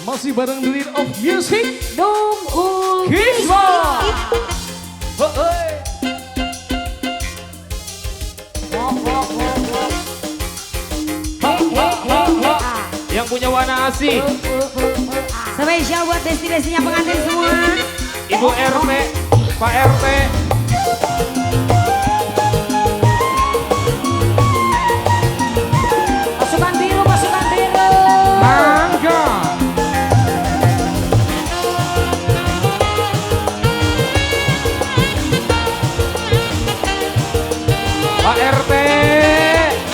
Masih bareng The Lead of Music Dong Ul Kiswa. Yang punya warna asih. Spesial buat destinasinya pengantin semua. Ibu RT, Pak RT. Pasukan biru, pasukan biru. Mangga. Pak RT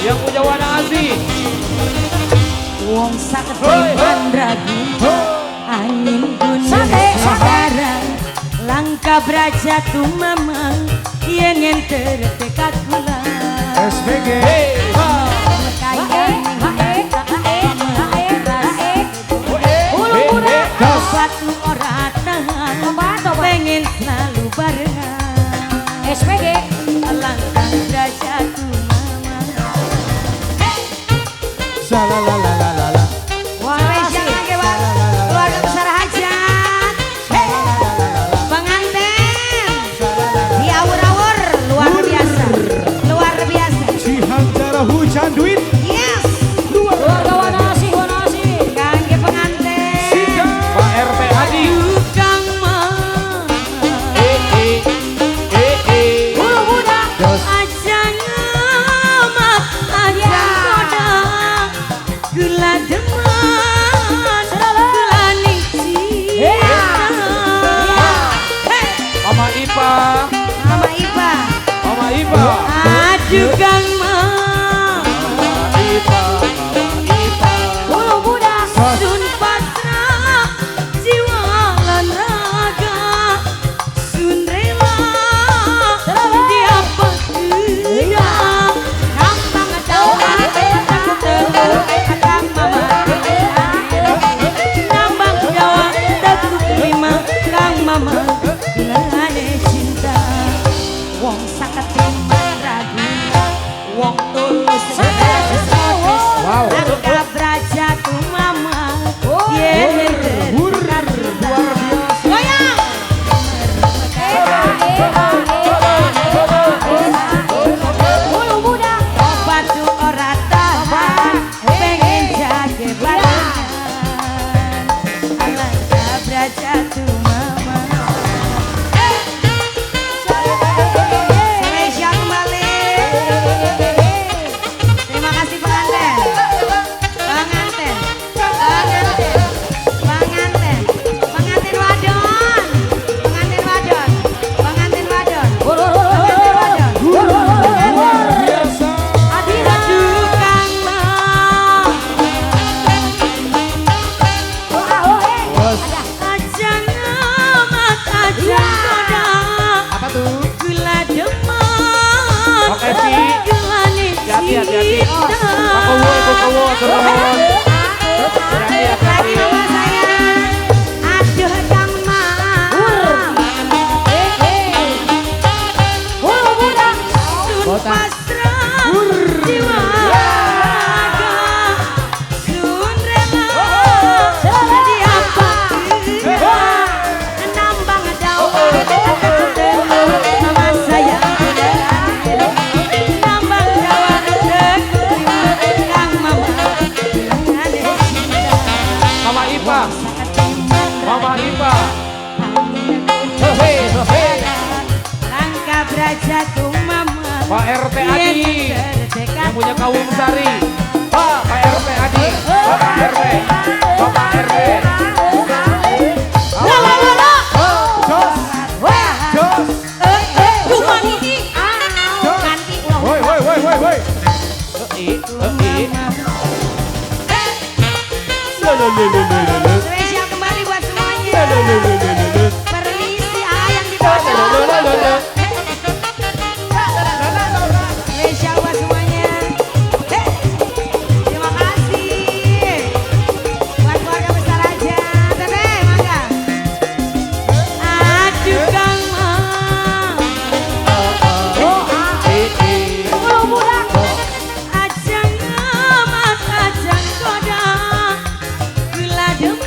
yang punya warna asih. Wong sakti mandragi, angin gunung sekarang, langkah braja tumamang, yen yen tertekat kula. SPG. Batu ora tahan, pengen selalu barengan. SPG. Langkah braja tumamang. Salalalalalala. Spesial lagi buat keluarga besar hajat, pengantin di awur-awur luar biasa, luar biasa. Cihantara hujan duit. Yes. Keluarga wanasi wanasi. Kangge pengantin. Pak RT Adi. Kang Ma. Bulu muda. Aja ngamat, aja koda. Gula deman, gula cinta. Mama Ipa, Mama Ipa, Mama Ipa. Aduh Kang Ma, Mama Ipa, Mama Ipa. Bulu muda, sun pasrah, jiwa lan raga, sun rela, diapa tidak, kambang jauh. Nambang Jawa tekuk lima kang mama gulane cinta. Wong saketi mandragi, wong tulus Wow. Langkah braja tumama, yen Luar biasa. goyang. Bulu muda, batu ora tahan, pengen jage barengan. Alangkah braja tumama. Spesial kembali. Terima kasih pengantin, pengantin, pengantin, pengantin, pengantin wadon, pengantin wadon, pengantin wadon, pengantin wadon. Luar biasa. Aduh Kang Ma, aja ngamat, aja koda, Apa tuh? gula deman, Oke, Fi. gula Hati, hati, hati. cinta. Pak Kowo, Ibu Kowo, turun. Hati, hati, Lagi mama sayang, aduh Kang Ma, sun pasrah jiwa raga, sun rela diapa tidak, nambang dawa mama sayang, nambang dawa tekuk lima kang mama gulane cinta. Mama Ipa, Mama Ipa. Hehe, hehe. Langkah braja tumama, Pak RT Adi yang punya Kawung Sari. Pak, Pak RT Adi, Bapak RT, Bapak RT. La la la la. Jos. Jos. Cuma ini ganti ulang. Woi woi woi woi woi. Spesial kembali buat semuanya. Permisi ayang di pojok. Spesial buat semuanya. Terima kasih. Buat keluarga besar aja. Teteh, mangga. Aduh Kang Ma. Aja ngamat, aja koda, gula deman.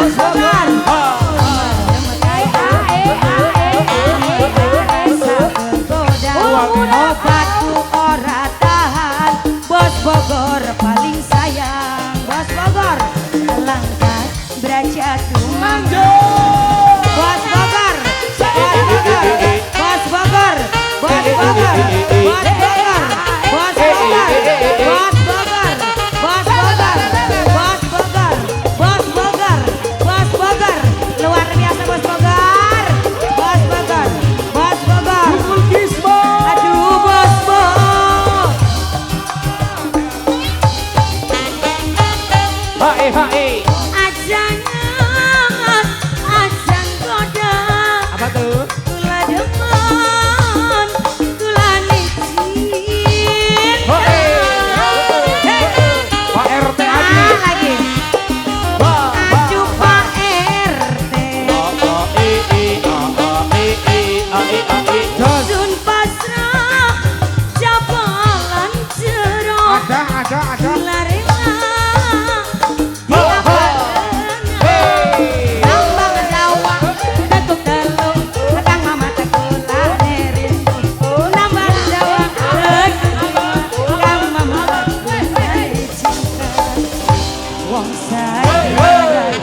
Bos Bogor. Obatku ora tahan, Bos Bogor paling sayang. Bos Bogor langkah Braja Tumanggung. Bos Bogor, Bos Bogor, Bos Bogor, Bos Bogor, Bos Bogor, Bos Bogor, Bos Bogor, Bos Bogor, Bos Bogor, Bos Bogor, luar biasa Bos Bogor, Bos Bogor, Bos Bogor. Aduh Bos Bogor. Hae hae. Ajan goda. Apa tuh? Kula demen, kula nicin. Pak RT Adi. Lagi. Aduh Pak RT. Sun pasrah jabalan jero. Ada. Kula rela. Tambang dawa tekuk teluk kang mama tekula rindu. Tambang dawa tekuk kang mama tekula cinta. Wong sayang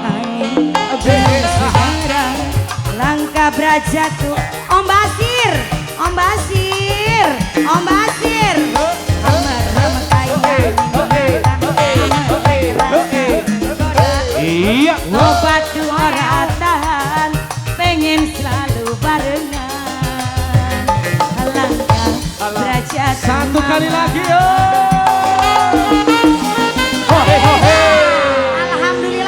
angin berseberang langkah Braja tuh. Om Basir, Om Basir, Om Basir. Merem kaya. Iya. Obat ora tahan, pengen selalu barengan. Langkah Braja Satu kali lagi yo.